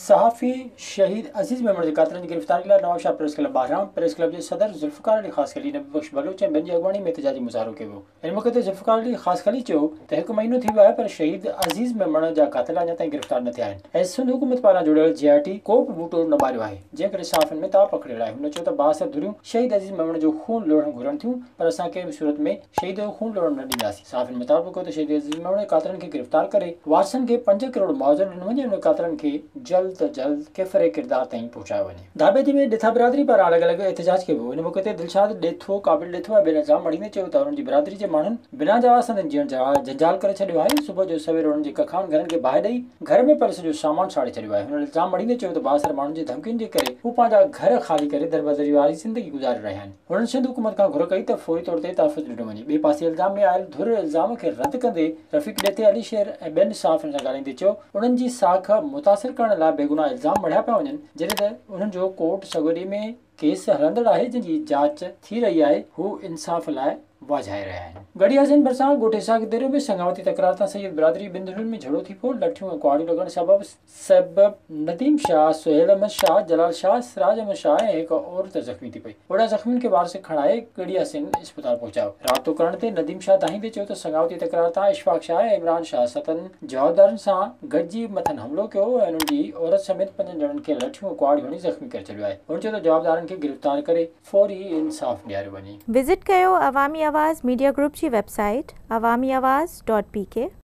صحافي شهيد عزيز ميمڻ جي قاتلن جي گرفتاري لاء نوابشاهه پريس ڪلب ٻاهران پريس ڪلب جي صدر ذوالفقار علي خاصخيلي، نبي بخش بلوچ ۽ ٻين جي اڳواڻي ۾ احتجاجي مظاهرو ڪيو ويو. ان موقعي تي ذوالفقار علي خاصخيلي چيو ته هڪ مهينو ٿي ويو آهي پر شهيد عزيز ميمڻ جا قاتل اڃا تائين گرفتار نه ٿيا آهن ۽ سنڌ حڪومت پاران جوڙيل جي آء ٽي ڪو به ٻوٽو نه ٻاريو آهي جنهن ڪري صحافين ۾ تاء پکڙيل آهي. هن چيو ته بااثر ڌريون شهيد عزيز ميمڻ جو خون لوڙهڻ گهرن ٿيون پر اسان ڪنهن به صورت ۾ شهيد جو خون لوڙهڻ نه ڏينداسين. صحافين مطالبو ڪيو ته شهيد عزيز ميمڻ جي قاتلن کي گرفتار ڪري وارثن کي 5 ڪروڙ معاوضو ڏنو وڃي ۽ انهن قاتلن کي جلد جلد ڪيفر ڪردار تائين پهچايو وڃي. ڌاٻيجي ۾ ڏيٿا برادري پاران الڳ الڳ احتجاج ڪيو ويو. ان موقعي تي دلشاد ڏيٿو، قابل ڏيٿو ۽ ٻين الزام مڙهيندي چيو ته انهن جي برادري جي ماڻهن بنا جواز سندن جيئڻ جنجال ڪري ڇڏيو آهي، صبح جو سوير انهن جي ڪکائن گهرن کي باهه ڏئي گهر ۾ پيل سڄو سامان ساڙي ڇڏيو آهي. هنن الزام مڙهيندي چيو ته بااثر ماڻهن جي ڌمڪين جي ڪري هو پنهنجا گهر خالي ڪري دربدري واري زندگي گذاري رهيا آهن. هنن سنڌ حڪومت کان گهر ڪئي ته فوري طور تي تحفظ ڏنو وڃي. ٻئي پاسي الزام ۾ آيل ڌر الزام کي رد ڪندي رفيق ڏيٿي، علي شير ۽ ٻين صحافين سان ڳالهائيندي چيو انهن جي ساک متاثر ڪرڻ لاء بيگناهه الزام مڙهيا پيا وڃن جڏهن ته انهن جو ڪورٽ سڳوري ۾ ڪيس هلندڙ آهي جنهن جي جاچ ٿي رهي آهي هو انصاف لاء واجهائي رهيا آهن. ڳڙهي حسين ڀرسان ڳوٺ اسحاق ديرو ۾ سڱاوتي تڪرار تان سيد برادري ٻن ڌرين ۾ جهيڙو ٿي پيو لٺيون ۽ ڪهاڙيون لڳڻ سبب سبب نديم شاهه، سهيل احمد شاهه، جلال شاهه، سراج احمد شاهه ۽ هڪ عورت زخمي ٿي پئي. هوڏانهن زخمين کي وارث کڻائي ڳڙهي حسين اسپتال پهچايو. رابطو ڪرڻ تي نديم شاهه دانهيندي چيو ته سڱاوتي تڪرار تان اشفاق شاهه ۽ عمران شاهه ستن جوابدارن سان گڏجي مٿن حملو ڪيو ۽ انهن جي عورت سميت پنجن ڄڻن کي لٺيون ۽ ڪهاڙيون هڻي زخمي ڪري ڇڏيو آهي. هن چيو ته جوابدارن کي گرفتار ڪري فوري انصاف ڏياريو وڃي. وزٽ ڪيو عوامي آواز ميڊيا گروپ جي website Awami Awaz dot P K.